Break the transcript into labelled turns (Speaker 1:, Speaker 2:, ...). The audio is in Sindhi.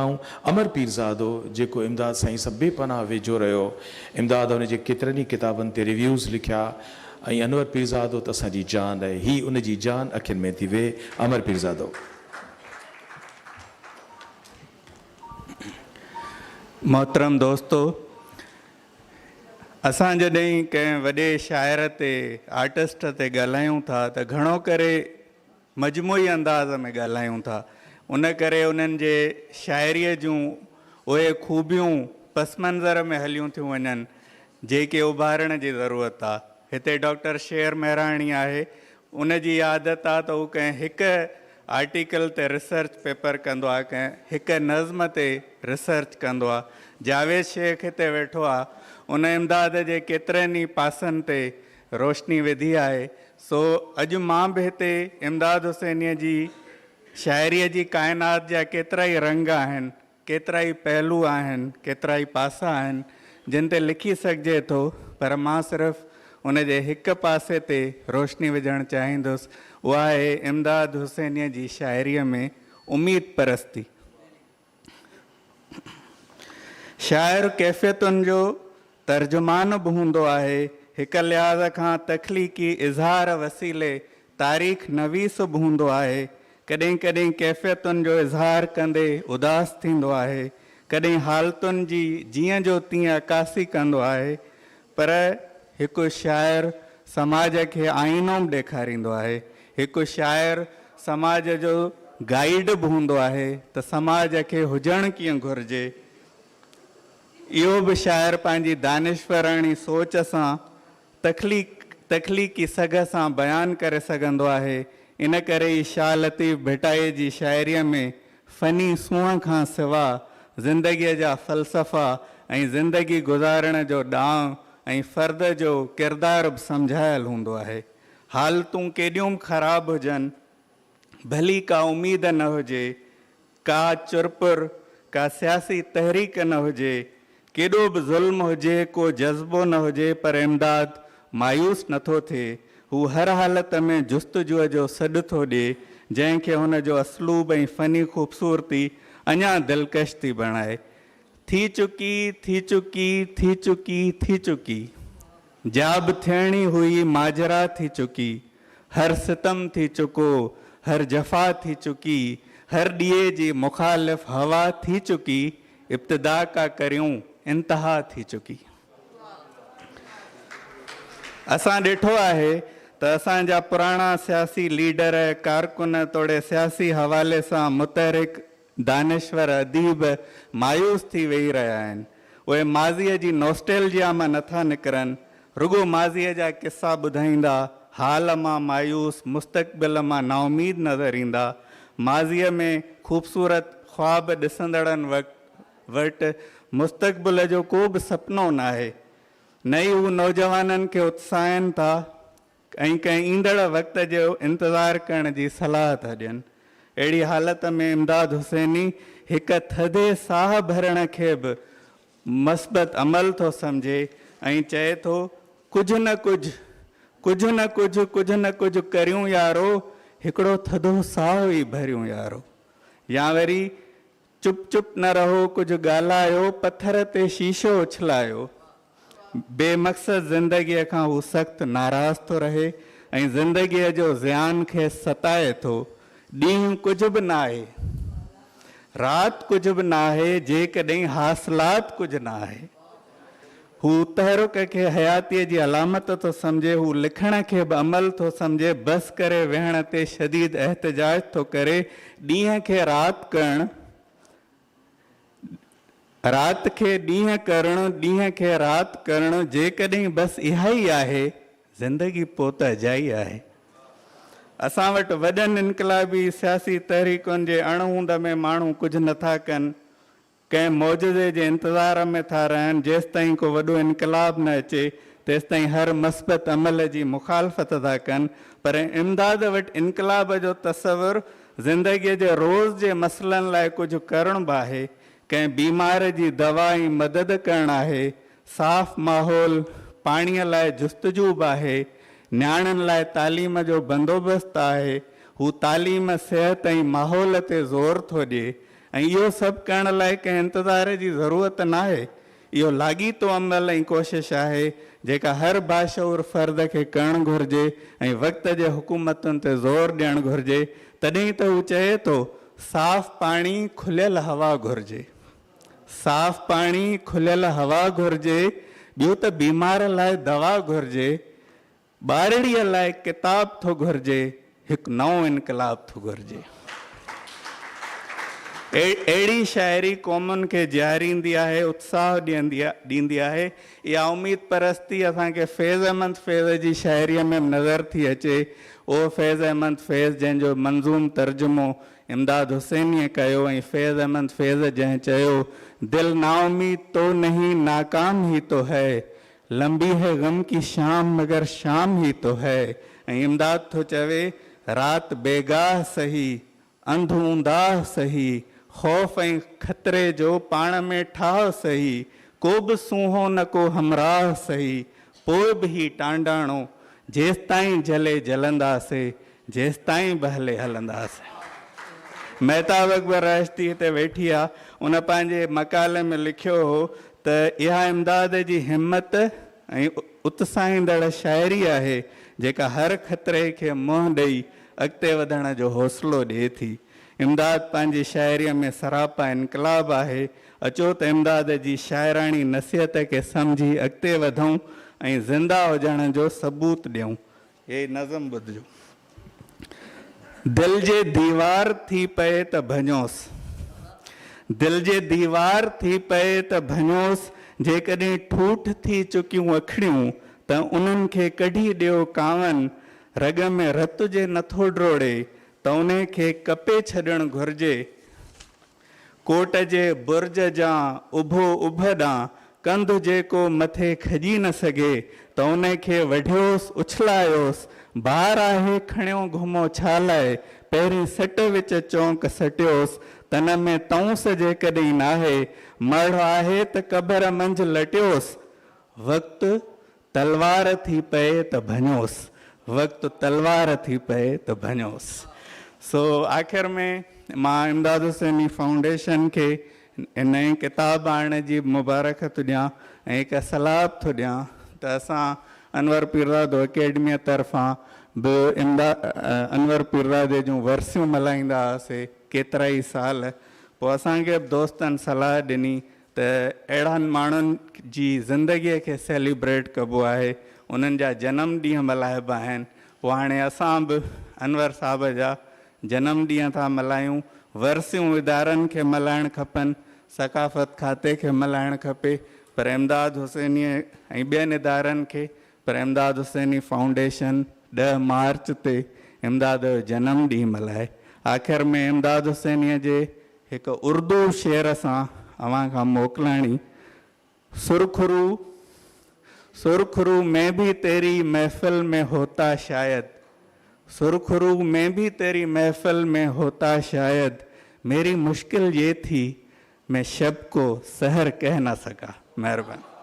Speaker 1: آئون امر پيرزادو جيڪو امداد سائين سان بي پناهه ويجهو رهيو. امداد هن جي ڪيترن ئي ڪتابن تي ريويوز لکيا ۽ انور پيرزادو ته اسان جي جان آهي. هي ان جي جان اکين ۾ ٿي ويهي. امر پيرزادو.
Speaker 2: محترم دوستو! اسان جڏهن ڪنهن وڏي شاعر تي، آرٽسٽ تي ڳالهايون ٿا ته گهڻو ڪري مجموعي انداز ۾ ڳالهايون ٿا، ان ڪري انهن جي شاعريء جون اهي خوبيون پس منظر ۾ هليون ٿيون وڃن، جيڪي اڀارڻ جي ضرورت آ. هتي ڊاڪٽر شير مهراڻي آهي، ان جي عادت آ ته هو ڪنهن هڪ آرٽيڪل تي ريسرچ پيپر ڪندو آ، ڪنهن هڪ نظم تي ريسرچ ڪندو آ. جاويد شيخ هتي ويٺو آ، ان امداد جي ڪيترن ئي پاسن تي روشني وڌي آهي، سو اڄ مان به هتي امداد حسينيء جي شاعريء جي ڪائنات جا ڪيترائي رنگ آهن، ڪيترائي پهلو آهن، ڪيترائي پاسا آهن، جن تي لکي سگهجي ٿو، پر مان صرف ان جي هڪ پاسي تي روشني وجهڻ چاهيندس، اها آهي امداد حسينيء جي شاعريء ۾ اميد پرستي. شاعر ڪيفيتن جو ترجمان به هوندو آهي، هڪ لحاظ کان تخليقي اظهار وسيلي تاريخ نويس به هوندو آهي، ڪڏهن ڪڏهن ڪيفيتن جو اظهار ڪندي اداس ٿيندو آهي، ڪڏهن حالتن جي جيئن جو تيئن عڪاسي ڪندو آهي، پر هڪ شاعر سماج کي آئينو به ڏيکاريندو آهي، هڪ شاعر سماج جو گائيڊ به هوندو آهي ته سماج کي هجڻ ڪيئن گهرجي. اهو به شاعر پنهنجي دانشوراڻي سوچ سان تخليق تخليقي سگهه سان بيان ڪري سگهندو آهي. ان ڪري ئي شاهه لطيف ڀٽائيء جي شاعريء ۾ فني سونهن کان سوا زندگيء جا فلسفا ۽ زندگي گذارڻ جو ڏانء ۽ فرد جو ڪردار به سمجهايل هوندو آهي. حالتون ڪيڏيون به خراب هجن، ڀلي ڪا اميد نه هجي، ڪا چرپر، ڪا سياسي تحريڪ نه هجي، ڪيڏو به ظلم هجي، ڪو جذبو نه هجي پر امداد مايوس نه ٿو ٿئي. هو هر حالت ۾ جستجوء جو سڏ ٿو ڏئي، جنهن کي هن جو اسلوب ۽ فني خوبصورتي اڃا دلڪش ٿي بڻائي. ٿي چڪي، ٿي چڪي، ٿي چڪي، ٿي چڪي. جا به ٿيڻي هئي ماجرا ٿي چڪي. هر ستم ٿي چڪو، هر جفا ٿي چڪي، هر ڏيئي جي مخالف هوا ٿي چڪي، ابتدا ڪا ڪريون، انتها ٿي چڪي. اسان ڏٺو آهي ته اسان جا پراڻا سياسي ليڊر، ڪارڪن توڙي سياسي حوالي سان متحرڪ دانشور اديب مايوس ٿي ويهي رهيا آهن. اهي ماضيء جي نوسٽيلجيا مان نٿا نڪرن، رڳو ماضيء جا قصا ٻڌائيندا، حال مان مايوس، مستقبل مان نااميد نظر ايندا. ماضيء ۾ خوبصورت خواب ڏسندڙن وٽ مستقبل جو ڪو به سپنو ناهي. نه ئي هو نوجوانن کي اتساهين ٿا ۽ ڪنهن ايندڙ وقت جو انتظار ڪرڻ جي صلاح ٿا ڏين. اهڙي حالت ۾ امداد حسيني هڪ ٿڌي ساهه ڀرڻ کي به مثبت عمل ٿو سمجهي ۽ چئي ٿو، ڪجهه نه ڪجهه، ڪجهه نه ڪجهه، ڪجهه نه ڪجهه ڪريون يارو، هڪڙو ٿڌو ساهه ئي ڀريون يارو. يا وري چپ چپ نه رهو، ڪجهه ڳالهايو، پٿر تي شيشو اڇلايو. بي مقصد زندگيء کان هو سخت ناراض ٿو رهي ۽ زندگيء جو زيان کيس ستائي ٿو. ڏينهن ڪجهه به ناهي. رات ڪجهه به ناهي، جيڪڏهن حاصلات ڪجهه ناهي. هو تحرڪ کي حياتيء جي علامت ٿو سمجهي، هو لکڻ کي به عمل ٿو سمجهي، بس ڪري ويهڻ تي شديد احتجاج ٿو ڪري، ڏينهن کي رات ڪرڻ، رات کي ڏينهن ڪرڻ، ڏينهن کي رات ڪرڻ، جيڪڏهن بس اها ئي آهي، زندگي پوء ته اجائي آهي. اسان وٽ وڏن انقلابي سياسي تحريڪن جي اڻ هوند ۾ ماڻهو ڪجهه نٿا ڪن، ڪنهن معجزي جي انتظار ۾ ٿا رهن، جيستائين ڪو وڏو انقلاب نه اچي، تيستائين هر مثبت عمل جي مخالفت ٿا ڪن، پر امداد وٽ انقلاب جو تصور زندگيء جي روز جي مسئلن لاء ڪجهه ڪرڻ به آهي، ڪنهن بيمار جي دوا ۽ مدد ڪرڻ آهي، صاف ماحول، پاڻيء لاء جستجو به آهي، نياڻين لاء تعليم جو بندوبست آهي، هو تعليم، صحت ۽ ماحول تي زور ٿو ڏئي. ۽ اهو سڀ ڪرڻ لاء ڪنهن انتظار جي ضرورت ناهي. اهو لاڳيتو عمل ۽ ڪوشش آهي، جيڪا هر باشعور فرد کي ڪرڻ گهرجي ۽ وقت جي حڪومتن تي زور ڏيڻ گهرجي. تڏهن ئي ته هو چئي ٿو، صاف پاڻي، کليل هوا گهرجي. صاف پاڻي، کليل هوا گهرجي، ٻيو ته بيمار لاء دوا گهرجي. ٻارڙيء لاء ڪتاب ٿو گهرجي، هڪ نئون انقلاب ٿو گهرجي. اهڙي شاعري قومن کي جياريندي آهي، اتساهه ڏيندي آهي. اها اميد پرستي اسان کي فيض احمد فيض جي شاعريء ۾ به نظر ٿي اچي. اهو فيض احمد فيض جنهن جو منظوم ترجمو امداد حسينيء ڪيو ۽ فيض احمد فيض جنهن چيو، دل نااميد تو نهين ناڪام هي تو هي. لمبي هي غم ڪي شام مگر شام هي تو هي ۽ امداد ٿو چوي رات بيگاهه سهي انڌ اونداهه سهي خوف ۽ خطري جو پاڻ ۾ ٺاهه سهي ڪو به سونهو نه ڪو همراهه سهي پوء به هي ٽانڊاڻو جيستائين جلي جلنداسي جيستائين به هلي هلنداسي. مهتاب اڪبر راشدي هتي ويٺي آ ان پنهنجي مقالي ۾ لکيو هو ته اها امداد جي همت ۽ اتساهيندڙ شاعري آهي، جيڪا هر خطري کي منهن ڏئي اڳتي وڌڻ جو حوصلو ڏئي ٿي. امداد پنهنجي شاعريء ۾ سراپا انقلاب آهي. اچو ته امداد جي شاعراڻي نصيحت کي سمجهي اڳتي وڌون ۽ زنده هجڻ جو ثبوت ڏيون. هي نظم ٻڌجو. دل جي ديوار ٿي پئي ته ڀڃوس. دل جي ديوار ٿي پئي ته ڀڃوس، جيڪڏهن ٺوٺ ٿي چڪيون اکڙيون ته انهن کي ڪڍي ڏيو ڪانون، رڳ ۾ رت جي نٿو ڊوڙي ته انهي کي ڪپي ڇڏڻ گهرجي. ڪوٽ جي برج جان اڀو اڀ ڏانهن، ڪنڌ جيڪو مٿي کڄي نه سگهي ته ان کي وڍيوس، اڇلايوس. بار آهي کڻيو گهمو ڇا لاء؟ پهرين سٽ وچ چونڪ سٽيوس، تن ۾ تئونس جيڪڏهن ناهي، مڙهه آهي ته قبر منجهه لٽيوس. وقت تلوار ٿي پئي ته ڀڃوس، وقت تلوار ٿي پئي ته ڀڃوس. سو آخر ۾ مان امداد حسيني فائونڊيشن کي نئين ڪتاب آڻڻ جي به مبارڪ ٿو ڏيان ۽ هڪ صلاح به ٿو ڏيان ته اسان انور پيرزادو اڪيڊميء طرفان به انور پيرزادي جون ورسيون ملهائيندا هئاسي ڪيترائي سال پوء اسان کي به دوستن صلاح ڏني ته اهڙن ماڻهن جي زندگيء کي سيليبريٽ ڪبو آهي، انهن جا جنم ڏينهن ملهائبا آهن، پوء هاڻي اسان به انور صاحب جا جنم ڏينهن ٿا ملهايون، ورسيون ادارن کي ملهائڻ کپن، ثقافت کاتي کي ملهائڻ کپي، پر امداد حسينيء ۽ ٻين ادارن کي، پر امداد حسيني فائونڊيشن ڏهه مارچ تي امداد جو جنم ڏينهن ملهائي. آخر ۾ امداد حسينيء جي هڪ اردو شعر سان اوهان کان موڪلاڻي، سرخرو سرخرو مين ڀي تيري محفل ۾ هوتا شايد، سرخرو مين ڀي تيري محفل ۾ هوتا شايد، ميري مشڪل يي ٿي مين شب ڪو سحر ڪهه نه سڪا. مهرباني.